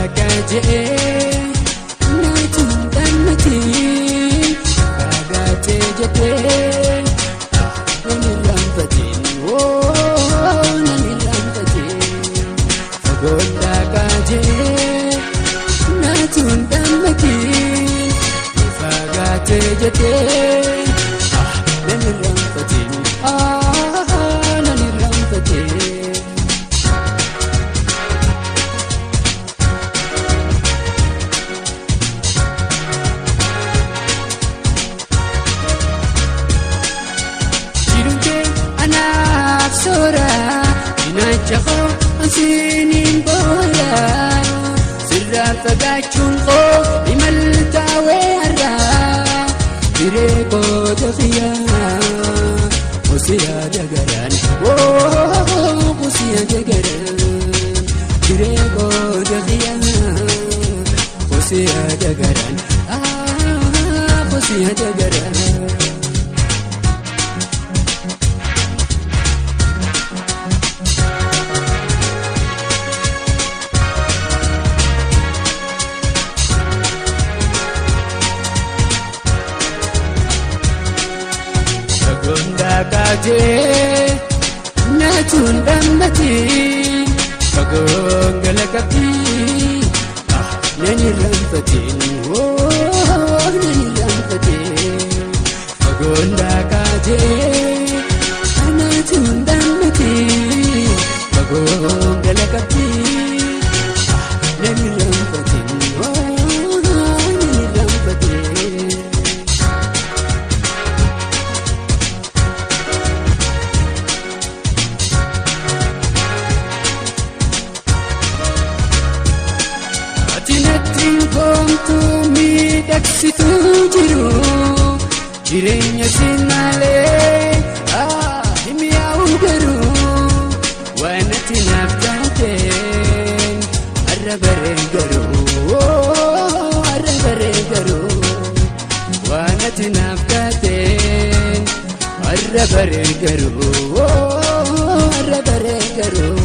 Kaje'ee naatuun dhammatiin fagaatee jettee nan irraanfatiin, nan irraanfatiin. Fagoodhaa kaje'ee naatuun dhammatiin fagaatee jettee nan irraanfatiin, nan irraanfatiin. Jiruunkee anaaf soora, cinaacha koo ansiiniin boora. Sirraa fagaachuun koo imaltaawee har'aa. Hiree koota xiyyaa Osiyaa dagaraan, Osiyaa dagaraan. Hiree koota xiyyaa Osiyaa dagaraan, Osiyaa dagaraan. Fagoon kaatee naatuun dhammatiin, fagoon gala qabdii nan irraanfatiin, nan irraanfatiin. Fagoon kaatee naatuun dhammatiin, fagoon gala qabdii nan irraanfatiin, nan irraanfatiin. Ati natti koomtuu miidhagsituu jiru, jireenya siin malee hin mi'aawu, garuu waan ati naaf taateen har'a bareen garuu, har'a bareen garuu. Waan ati naaf taateen har'a bareen garuu, har'a bareen garuu.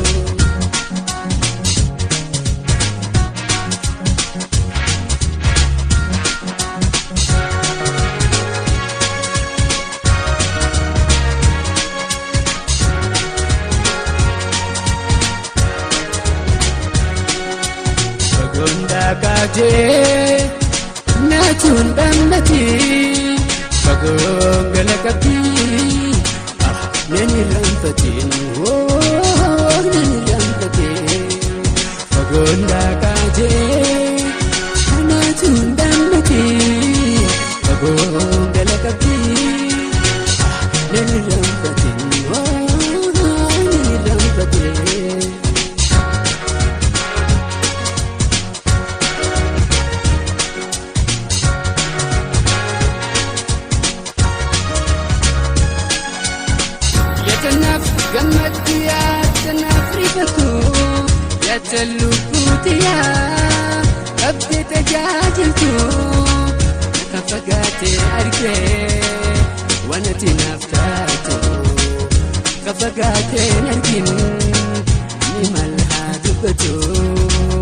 Fagoon kaatee naatuun dhammatiin, fagoon gala qabdii nan irraanfatiin, nan irraanfatiin. Fagoon kaatee naatuun dhammatiin, fagoon gala qabdii nan irraanfatiin, nan irraanfatiin. Yaatanaaf gammaddu, yaatanaaf rifatu, yaata lubbuutiyaa qabdee tajaajiltu. Akka fagaatee argee waan ati naaf taatu, akka fagaateen argin ni mal haa dubbatu.